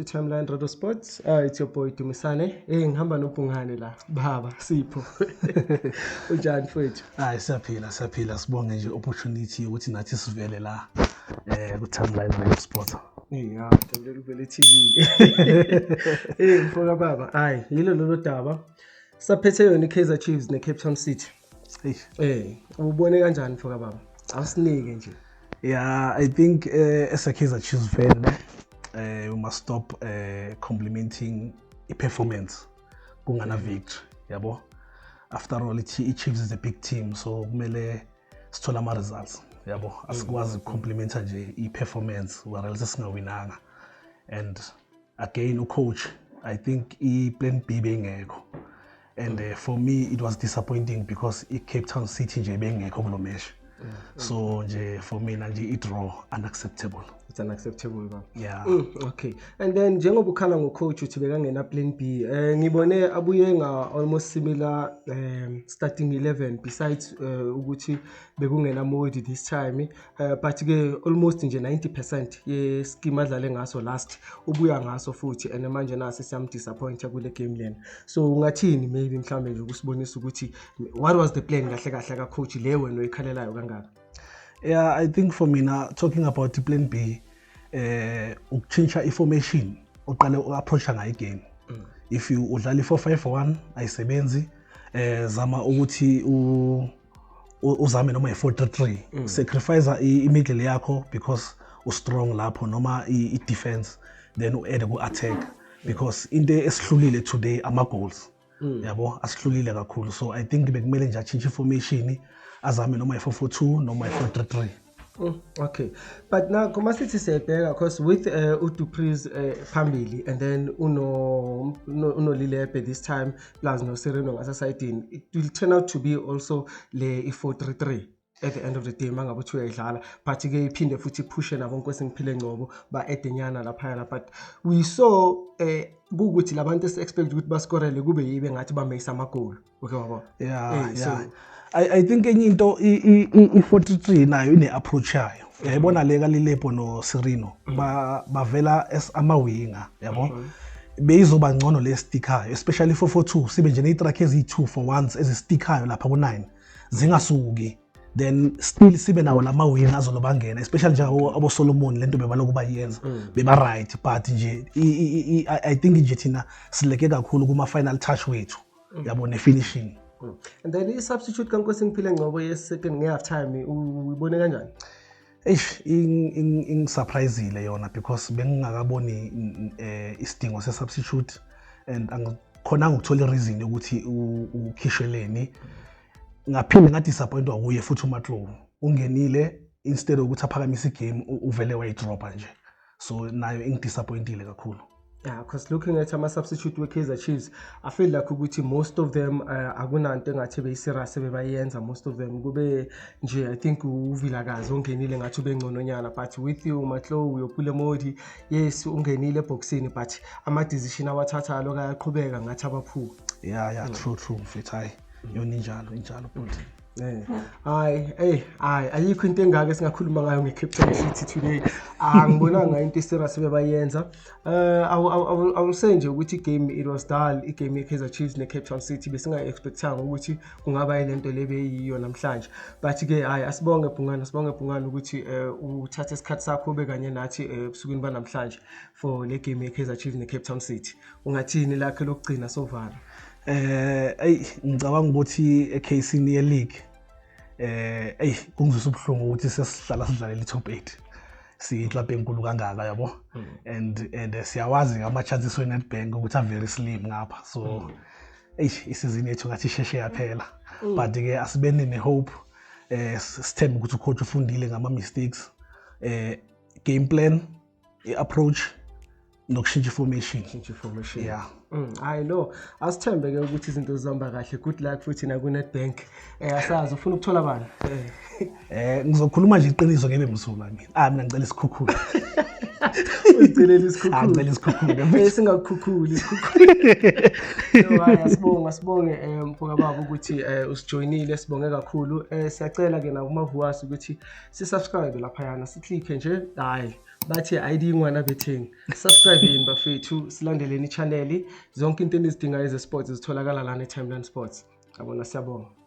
To Timeline Radio Sports. It's your boy Dumisane. Eh, ngihamba noBhungane la. Baba Sipho. Unjani, mfowethu? Hayi, siyaphila, siyaphila. Sibonge nje opportunity ukuthi nathi sivele la ku Timeline Radio Sports. Yeah, jabulela uvele TV. Eh, mfoka baba, hayi, yilo lolo daba. Saphethe yona iKaizer Chiefs neCape Town City. Eish. Eh, ubone kanjani, mfoka baba? Awusinike nje. Yeah, I think as a Kaizer Chiefs fan, we must stop complimenting i-performance kungana victory, yabo. After all, i-Chiefs is a big team, so kumele sithole ama results, yabo. Asikwazi ukucomplimenta nje i-performance whereas singawinanga. And again, ucoach, I think i-plan B bengekho. And for me it was disappointing because i-Cape Town City nje bengekho kulo match. So nje for mina nje i-draw unacceptable. It's unacceptable, baba. Yeah. Okay. And then njengoba ukhala ngocoach uthi bekangena plan B, ngibone abuye nga almost similar starting 11 besides ukuthi bekungena Modi this time, but ke almost nje 90% ye scheme adlale ngaso last ubuya ngaso futhi, and manje nasi siyam disappoint kule game lena. So ungathini maybe mhlambe nje ukusibonisa ukuthi what was the plan kahle kahle ka coach le wena oyikhalelayo kangaka? Yeah, I think for mina, talking about the plan B, ukutshintsha i-formation uqale u-approacha ngayo igame. If you udlala i-451 ayisebenzi, zama ukuthi uzame noma i-433, sacrifice i-middle yakho because u-strong lapho noma i-defense, then u-add ku-attack, because into esihlulile today ama-goals, yabo, asihlulile kakhulu. So I think bekumele nje atshintshe i-formation, azame noma i-442 noma i-433. Okay. But now kuma sithi siyabheka, because with uDu Preez phambili and then uno Lilepe this time plus no Sirino ngasesayidini, it will turn out to be also le i-433 at the end of the day mangabe uthi uyayidlala, but ke iphinde futhi iphushe nabo Nkosingiphile Ngcobo ba-edenyana laphayana. But we saw kuwukuthi labantu esi-expect ukuthi baskorele kube yibe ngathi bameyisa amagoli, okay, wabo. Yeah. So I think enye into, i-43 nayo ine-approach yayo, uyayibona le kaLilepo no-Sirino, bavela as ama-winger, yabo. Beyizoba ngcono le stickayo, especially 442, sibe nje ney'striker eziyi-2 for once ezistickayo lapha ku-9 zingasuki, then still sibe nawo lama-winger azolobangena, especially njengabo abo-Solomon. Lento bebaloku bayenza beba-right, but nje I think nje thina sileke kakhulu kuma-final touch wethu, yabo, ne-finishing. And then i-substitute kaNkosingiphile Ngcobo ye-second nge-half time, uyibone kanjani? Eish, ingisurprisile yona because bengingakaboni isidingo se-substitute and angikhonanga ukuthola i-reason yokuthi ukhishweleni. Ngaphinde ngadisappointwa kuye futhi uMatlow, ungenile, instead yokuthi aphakamise igame uvele wayidropa nje, so nayo ingidisappointile kakhulu. Yeah, because looking at ama-substitute we-Kaizer Chiefs, I feel like ukuthi most of them akunanto engathi beyi-serious bebayenza. Most of them kube nje, I think uVilakazi ongenile ngathi ube ngcononyana, but with you Matlow, uyoPule Mmodi, yes, ungenile eboxini, but ama-decision awathathayo lokho ayaqhubeka ngathi abaphuka. Yeah, true, mfethu. Hayi, yona injalo, injalo futhi. Eh, hayi, hayi, ayikho into engaka esingakhuluma ngayo nge-Cape Town City today. Angibonanga into eserious bebayenza. I will say nje ukuthi igame, it was dull, igame ye-Kaizer Chiefs ne-Cape Town City. Besingayi-expectanga ukuthi kungaba yilento le beyiyo namhlanje. But ke hayi, asibonge Bhungane, asibonge Bhungane ukuthi uthathe isikhathi sakho ube kanye nathi ebusukwini banamhlanje for le game ye-Kaizer Chiefs ne-Cape Town City. Ungathini lakhe lokugcina sovala? Ey, ngicabanga ukuthi eCasini ye league, ey, kungizwisa ubuhlungu ukuthi sesihlala sidlalela i-top 8, siyi-club enkulu kangaka, yabo, and siyawazi ama chances we Nedbank ukuthi a very slim ngapha, so eish, isizini yethu ngathi isheshe yaphela, but ke asibeni ne hope, sithembe ukuthi ucoach ufundile ngama mistakes, game plan, i-approach nokushintsha i-formation. Change formation. Yeah. I know. Asithembe ke ukuthi izinto zihamba kahle. Good luck futhi na ku Nedbank. Asazi ufuna ukuthola bani? Ngizokhuluma nje iqiniso, ngebe msulwa mina. Ah, mina ngicela iSekhukhune. Uzicelela iSekhukhune. Ah, ngicela iSekhukhune. Singakukhukhuli iSekhukhune. No, hayi, asibonge, asibonge mfoka baba ukuthi usijoinile, sibonge kakhulu. Siyacela ke na kuma viewers ukuthi si subscribe lapha yana, si click nje. Hayi. Bathi ID ngwana betheng. Subscribe yini bafethu, silandeleni i-channel. Zonke into enizidingayo ze-sports zitholakala lana e-Timeline Sports. Yabona, siyabonga.